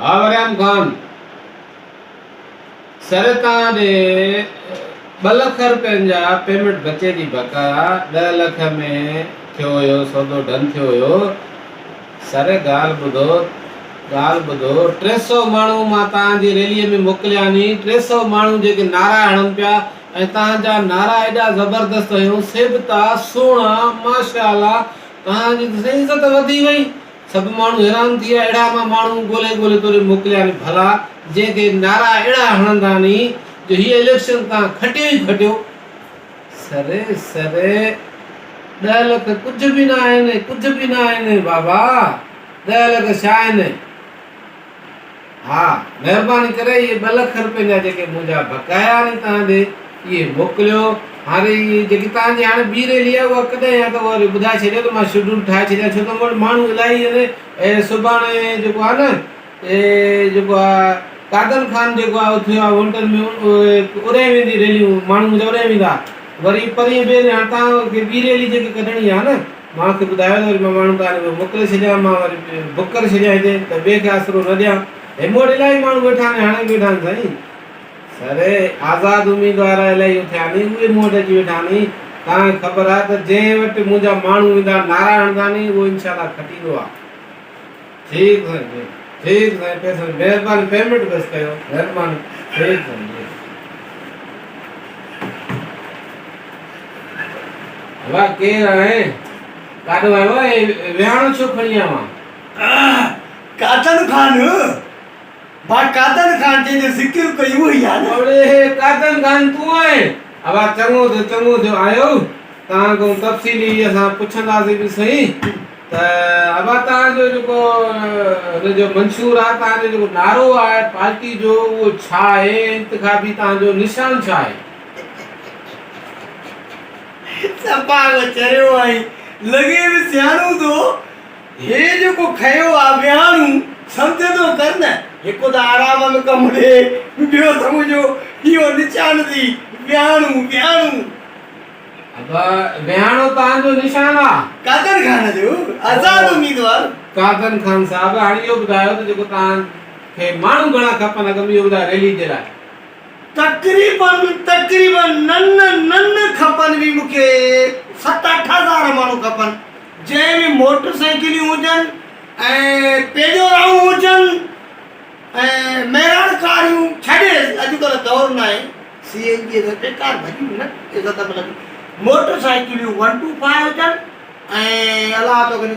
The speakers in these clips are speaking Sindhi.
ها وريام خان سر توهان ڏي ٻه لک رپين جا پيمنٽ بچي ٿي بقايا ڏهه لک ۾ ٿيو هيو سودو ڊن ٿيو هيو سر ڳالهه ٻڌو ڳالهه ٻڌو 300 ماڻهو مان توهان جي ريلي ۾ موڪليا ني 300 ماڻهو جيڪي نعرا هڻن پيا ۽ توهان جا نعرا ايڏا زبردست هيون سيبتا سهڻا ماشاءالله توهان جي ته سائين عزت وڌي وئي سڀ ماڻهو حيران ٿي ويا، اهڙا مان ماڻهو ڳولي ڳولي توڏي موڪليا ني ڀلا، جنهن کي نعرا اهڙا هڻندا ني جو هيء اليڪشن تان کٽيو ئي کٽيو. سري سري ڏهه لک ڪجهه به نه آهن، ڪجهه به نه آهن بابا، ڏهه لک ڇا آهن؟ ها مهرباني ڪري اهي ٻه لک رپين جا جيڪي منهنجا بقايا آهن توهان ڏي اهي موڪليو. هاڻي اهي جيڪي توهان جي هاڻي ٻي ريلي آهي اها ڪڏهن آهي ته اها وري ٻڌائي ڇڏيو ته مان شيڊول ٺاهي ڇڏيان ڇو ته مون وٽ ماڻهو الاهي آهن ۽ سڀاڻي جيڪو آهي نه اهي جيڪو آهي قادن خان جيڪو آهي اٿيو آهي وونٽن ۾ اوري ويندي ريليون ماڻهو منهنجا اوري ويندا وري پرينء ٻئي ڏينهن هاڻي توهان کي ٻي ريلي جيڪي ڪڍڻي آهي نه مان کي ٻڌايو ته وري مان ماڻهو توهان کي موڪلي ڇڏيان، مان وري بڪ ڪري ڇڏيان هتي ته ٻئي کي آسرو نه ڏيان. هي مون وٽ الاهي ماڻهو ويٺا آهن، هاڻي به ويٺا آهن سائين. سر آزاد اميدوار الاهي اٿيا آهن، اهي مون وٽ اچي ويٺا آهن. توهان کي خبر آهي ته جنهن وٽ منهنجا ماڻهو ويندا نعرا هڻندا ني اهو انشاء الله کٽيندو آهي. ٺيڪ سائين ٺيڪ ٺيڪ سائين پئسن جي مهرباني پيمنٽ بس ڪيو مهرباني ٺيڪ سائين ٺيڪ. ابا ڪير آهين؟ ڪاڏو آيو آهين؟ ويهاڻو ڇو کڻي آيو آهين؟ قادن خان، ڀا قادن خان جنهن جو ذڪر ڪيو اهو ئي آهي نه؟ اڙي قادن خان تون آهين؟ ابا چڱو ٿيو چڱو ٿيو آيو، توهان کان تفصيلي اسان پڇنداسين به سهي ته ابا توهان جو جيڪو هن جو منشور آهي، توهان جو جيڪو نعرو آهي پارٽي جو اهو ڇا آهي، انتخابي توهان جو نشان ڇا آهي؟ صفا ڪو چريو آهين، لڳي به سياڻو ٿو. هي جيڪو کنيو آ ويهاڻو، سمجهندو ڪر نه، هڪ ته آرام ۾ ڪم ڏي، ٻيو ته منهنجو اهو نشان ٿي، ويهاڻو، ويهاڻو. ابا ويهاڻو توهان جو نشان آ. قادر خان جو آزاد اميدوار. قادر خان صاحب هاڻي اهو ٻڌايو ته جيڪو توهان کي ماڻهو گهڻا کپن اڳ ۾ اهو ٻڌايو ريلي جي لاء. تقريبن تقريبن نن نن کپن به مون کي ست اٺ هزار ماڻهو کپن جنهن ۾ موٽر سائيڪليون هجن ۽ پيجورائون هجن ۽ مهراڻ ڪاريون ڇڏي اڄڪلهه دور ناهي سي اين جي سان بيڪار ڀڄي نه عزت ۾ لڳي موٽر سائيڪليون ون ٽو فائيو هجن ۽ الله توکي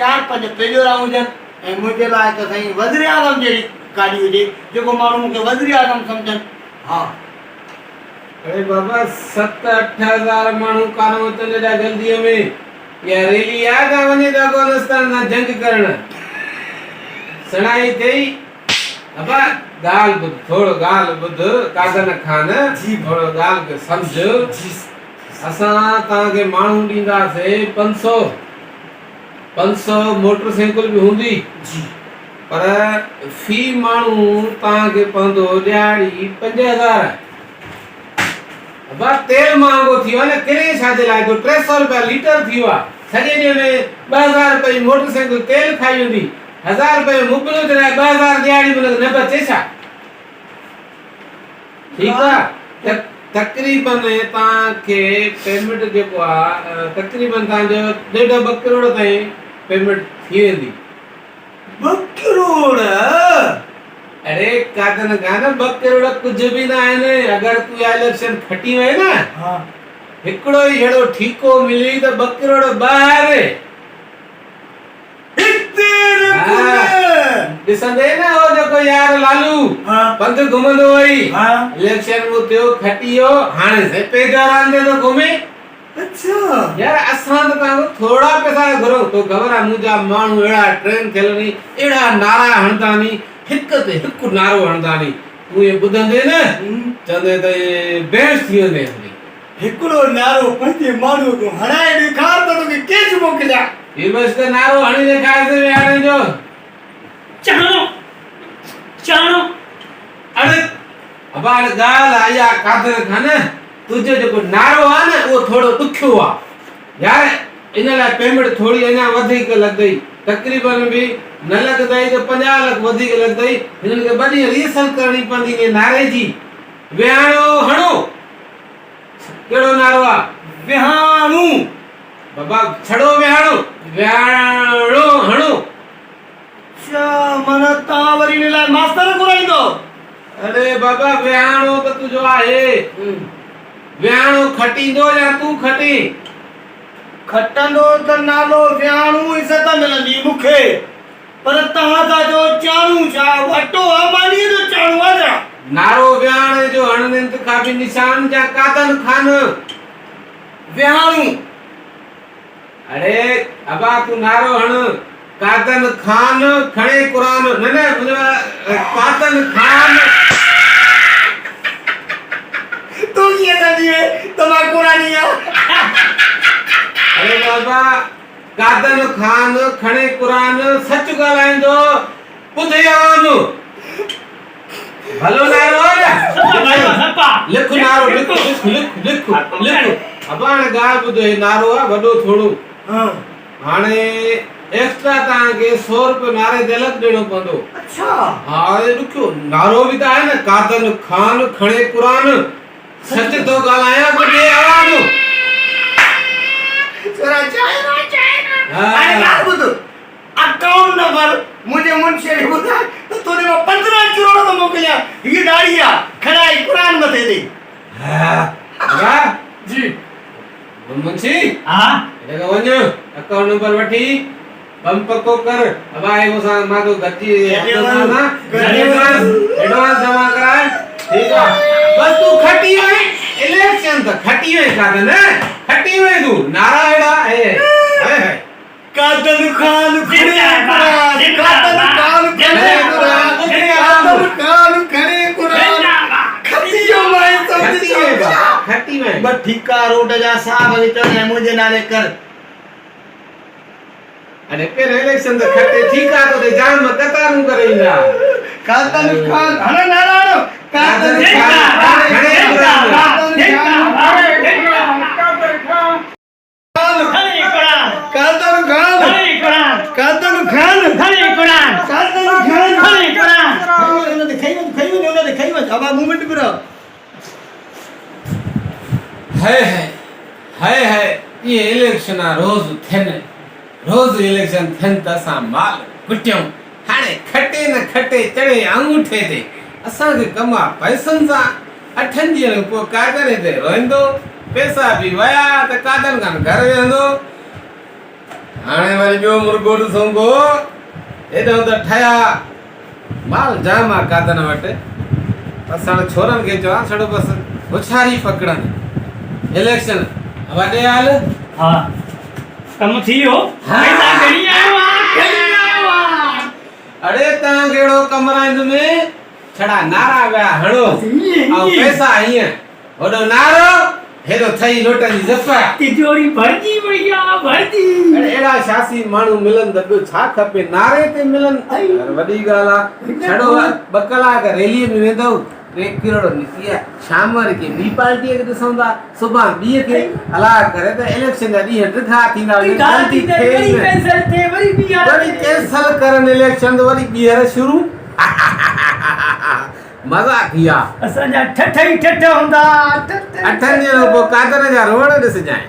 چار پنج پيجورائون هجن ۽ منهنجي لاء ته سائين وزيراعظم جهڙي گاڏي هجي جيڪو ماڻهو مون کي وزيراعظم سمجهن ها. اڙي بابا ست اٺ هزار ماڻهو ڪانه اچن ايڏا جلديء ۾ اها ريلي آ ڪا وڃي ته افغانستان سان جنگ ڪرڻ سڻائي ٿئي ابا ڳالهه ٻڌ ٿورو ڳالهه ٻڌ ڪاغن خان ٿورو ڳالهه کي سمجهه اسان توهان کي ماڻهو ڏينداسين پنج سو 500 موٽر سائيڪل به هوندي پر في ماڻهو توهان کي پوندو ڏهاڙي 5000. ابا تيل مهانگو ٿي ويو آهي نه ڪري ڇا جي لاء ٿو 300 رپيا ليٽر ٿي ويو آهي سڄي ڏينهن ۾ 2000 رپئي جي موٽر سائيڪل تيل کائي ويندي 1000 رپئي جو مبلو چڙهائي 2000 ڏهاڙي به هن کي نه بچي ڇا؟ ٺيڪ آ ته تقريبن توهان کي پيمنٽ جيڪو آ تقريبن توهان جو ڏيڍ ٻه ڪروڙ تائين پيمنٽ ٿي ويندي. ٻه ڪروڙ؟ اڙي ڪاٿن کان نه ٻه ڪروڙ ڪجهه به نه آهن اگر تون اها اليڪشن کٽي وئين نه هڪڙو ئي اهڙو ٺيڪو ملي ته ٻه ڪروڙ ٻاهر. ڏسندي نه هو جيڪو يار لالو پنڌ گهمندو هئي اليڪشن مون ٿيو کٽي ويو هاڻي سي پيجاران تي ٿو گهمي يار اسان ته توهان کان ٿورا پئسا ٿا گهرون تو خبر آهي منهنجا ماڻهو اهڙا ٽرين ٿيل ني اهڙا نعرا هڻندا ني هڪ تي هڪ نعرو هڻندا ني تون ائين ٻڌندين نه چوندين ته بيهوش ٿي ويندين. هڪڙو نعرو پنهنجي ماڻهوء کان هڻائي ڏيکار ته توکي ڪيچ موڪليان. بيوس ته نعرو هڻي ڏيکاريس ويهاڻي جو. چاڻو چاڻو. اڙي ابا اڙي ڳالهه آئي آ قادر خان تنهنجو جيڪو نعرو آ نه اهو ٿورو ڏکيو آ يار ان لاء پيمنٽ ٿوري اڃا وڌيڪ لڳندئي تقريبن به نه لڳندئي ته 50 لک وڌيڪ لڳندئي. هنن کي ٻه ڏينهن ريهرسل ڪرڻي پوندي انهيء نعري جي. ويهاڻو هڻو. ڪهڙو نعرو آ؟ ويهاڻو. بابا ڇڙو ويهاڻو، ويهاڻو هڻو. اڇا معنيٰ توهان وري ان لاء ماستر گهرائيندؤ؟ اڙي بابا ويهاڻو ته تنهنجو آهي. ويهاڻو کٽيندو يا تون کٽين؟ کٽندو ته نالو ويهاڻو عزت ملندي مون کي. پر توهان ٿا چئو چاڻو ڇا اٽو آ مانيء جو چاڻو آ ڇا؟ نعرو ويهاڻي جو هڻن انتخابي نشان جا قادن خان. ويهاڻو. اڙي ابا تون نعرو هڻ قادن خان کڻي قرآن نه نه منهنجو قادن خان. تون ڪيئن سمجهي وئين ته مان قرآني آهيان. اڙي بابا قادن خان کڻي قرآن سچ ڳالهائيندو ٻڌي عوام. ڀلو نعرو آهي نه. صفا ڀائي صفا. لک نعرو لک لک لک لک لک. ابا هاڻي ڳالهه ٻڌ هي نعرو آهي وڏو ٿورو. هاڻي ايڪسٽرا توهان کي سو روپيو نعري تي الڳ ڏيڻو پوندو. اڇا. ها هي ڏکيو نعرو به ته آهي نه قادن خان کڻي قرآن سچ ٿو ڳالهايان ٻڌي عوام. ڇورا چاهي هاڻي ڳالهه ٻڌ. اڪائونٽ نمبر منهنجي منشيء کي ٻڌاء ته تو ڏي مان 15 ڪروڙ ٿو موڪليان. هيء ڏاڙهي آ، کڻائي قرآن مٿي ڏي. ها جي. منشي. ها. هن کي وڃ اڪائونٽ نمبر وٺي ڪم پڪو ڪر. ابا هي مون سان مان تو گڏجي ايڊوانس ايڊوانس جمع ڪراء. ٺيڪ آ بس تون کٽي وئين اليڪشن ته کٽي وئين ڪا نه کٽي وئين تون نعرا اهڙا هي هي هي. قادن خان کڻي قرآن قادن خان کڻي قرآن قادن خان کڻي قرآن کٽي ويو مائي سمجهه کٽي وئين ٻه ٺيڪا روڊ جا صاحب کي چوندا آهن منهنجي نالي ڪر. اڙي پهريون اليڪشن ته کٽي ٺيڪا تو تي جام قطارون ڪري ايندا. قادن خان هڻ نعرا هڻو قادن خان کڻي قرآن قادن خان هئي هئي هئي هئي اهي اليڪشن روز ٿين روز اليڪشن ٿين ته اسان مال ڪٽيون هاڻي کٽي نه کٽي چڙهي آڱوٺي تي اسان کي ڪم آ پئسن سان اٺن ڏينهن کان پوء قادر هتي روئندو، پئسا به ويا ته قادن خان گهر ويهندو. هاڻي وري ٻيو مرغو ڏسون ڪو. هيڏانهن ته ٺهيا مال جام آ قادن وٽ. بس هاڻي ڇورن کي چوان ڇڙو بس هوشياري پڪڙن. اليڪشن وڏي حال. ها ڪم ٿي ويو. پئسا کڻي آيو آ، کڻي آيو آ. اڙي تان ڪهڙو ڪم رائند ۾. ڇڙا نعرا ويا هڻو ۽ پئسا هيئن هوڏو نعرو هيڏو ٿئي نوٽن جي زپ. تجوري ڀرجي وئي آ ڀرجي. اڙي اهڙا سياسي ماڻهو ملن ته ٻيو ڇا کپي نعري تي ملن يار وڏي ڳالهه آ ڇڙو ٻه ڪلاڪ ريلي ۾ ويندؤ 3 ڪروڙ نڪتي آ شام واري ڪنهن ٻي پارٽيء کي ڏسون ٿا سڀان ٻيء کي الله ڪري ته اليڪشن جا ڏينهن ڊگها ٿيندا وڃن جلدي ٿئي ئي نه وري ڪينسل ڪرن اليڪشن ته وري ٻيهر شروع. مزا ٿي ويا. اسان جا ٺٺ ئي ٺٺ هوندا. اٺن ڏينهن کان پوء قادر جا روئڻ ڏسجانء.